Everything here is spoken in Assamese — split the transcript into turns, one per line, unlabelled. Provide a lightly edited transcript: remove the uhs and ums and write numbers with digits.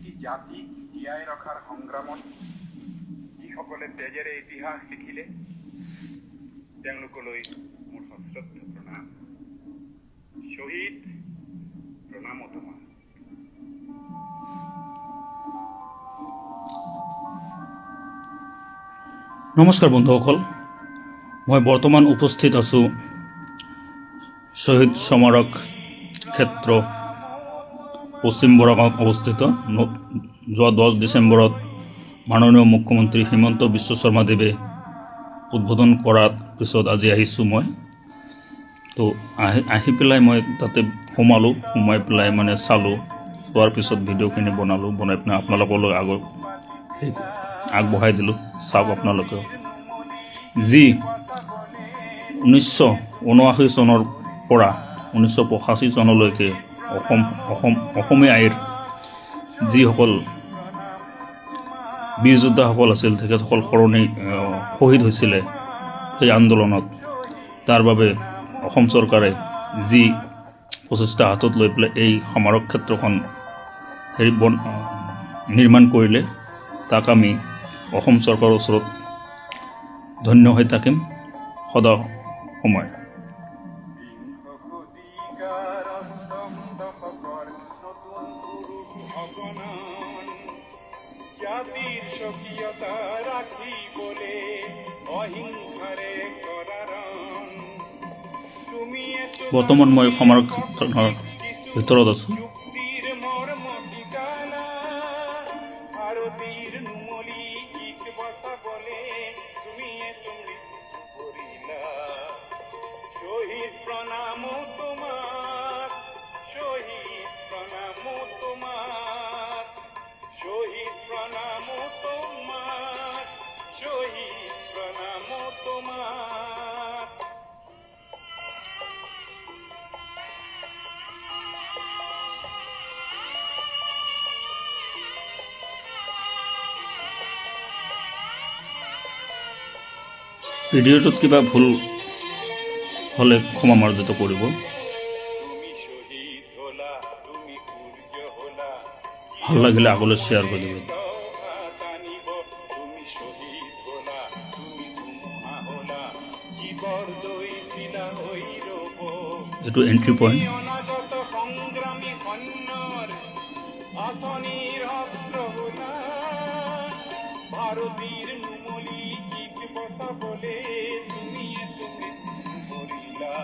এটি জাতিক জীয়াই ৰখাৰ সংগ্ৰামত যিসকলে তেজেৰে ইতিহাস লিখিলে, তেওঁলোকলৈ মোৰ সশ্ৰদ্ধ প্ৰণাম। শ্বহীদ, প্ৰণামো তোমাক।
নমস্কাৰ বন্ধুসকল, মই বৰ্তমান উপস্থিত আছোঁ শ্বহীদ স্মাৰক ক্ষেত্ৰ, পশ্চিম বৰাগাঁৱত অৱস্থিত। যোৱা 10 ডিচেম্বৰত মাননীয় মুখ্যমন্ত্ৰী হিমন্ত বিশ্ব শৰ্মাদেৱে উদ্বোধন কৰাৰ পিছত আজি আহিছোঁ মই। তো আহি আহি পেলাই মই তাতে সোমালোঁ। সোমাই পেলাই মানে চালোঁ। চোৱাৰ পিছত ভিডিঅ'খিনি বনালোঁ। বনাই পেলাই আপোনালোকলৈ আগত সেই আগবঢ়াই দিলোঁ। চাওক আপোনালোকেও। যি 1979 চনৰ পৰা 1985 চনলৈকে অসম অসম অসমীয়া আইৰ যিসকল বীৰ যোদ্ধাসকল আছিল, তেখেতসকল সৰণি শ্বহীদ হৈছিলে সেই আন্দোলনত, তাৰ বাবে অসম চৰকাৰে যি প্ৰচেষ্টা হাতত লৈ পেলাই এই স্মাৰক ক্ষেত্ৰখন হেৰি বন নিৰ্মাণ কৰিলে, তাক আমি অসম চৰকাৰৰ ওচৰত ধন্য হৈ থাকিম সদা সময়।
বিংশ শতিকাৰ অষ্টম দশকৰ নতুন পুৰুষ অগণন জাতিৰ স্বকীয়তা ৰাখিবলে অহিংসাৰে কৰাৰণ তুমি।
বৰ্তমান মই স্মাৰক ক্ষেত্ৰখনৰ ভিতৰত আছোঁ।
যুক্তিৰ মৰ্ম ঠিকানা ভাৰতীৰ নুমলী ইক বচাবলে তুমিয়ে মৃত্যু কৰিলা। শ্বহীদ, প্ৰণাম তোমাক। শ্বহীদ, প্ৰণাম তোমাক। শ্বহীদ, প্ৰণাম তোমাক। শ্বহীদ, প্ৰণাম তোমাক।
ভিডিঅ'টোত কিবা ভুল হ'লে ক্ষমা মাৰ্জিত কৰিব।
তুমি শ্বহীদ হলা, তুমি সূৰ্য হলা।
ভাল লাগিলে আগলৈ শ্বেয়াৰ কৰি দিব।
টানিব। তুমি শ্বহীদ হলা, তুমি ধুমুহা হলা, জীৱৰ লৈছিলা হৈ ৰব।
এইটো এণ্ট্ৰি পইণ্ট।
অনাগত সংগ্ৰামী সৈন্যৰ আচনিৰ অস্ত্ৰ হলা। ভাৰতীৰ নুমলী গীত বচাবলে তুমিয়ে তুমি কৰিলা।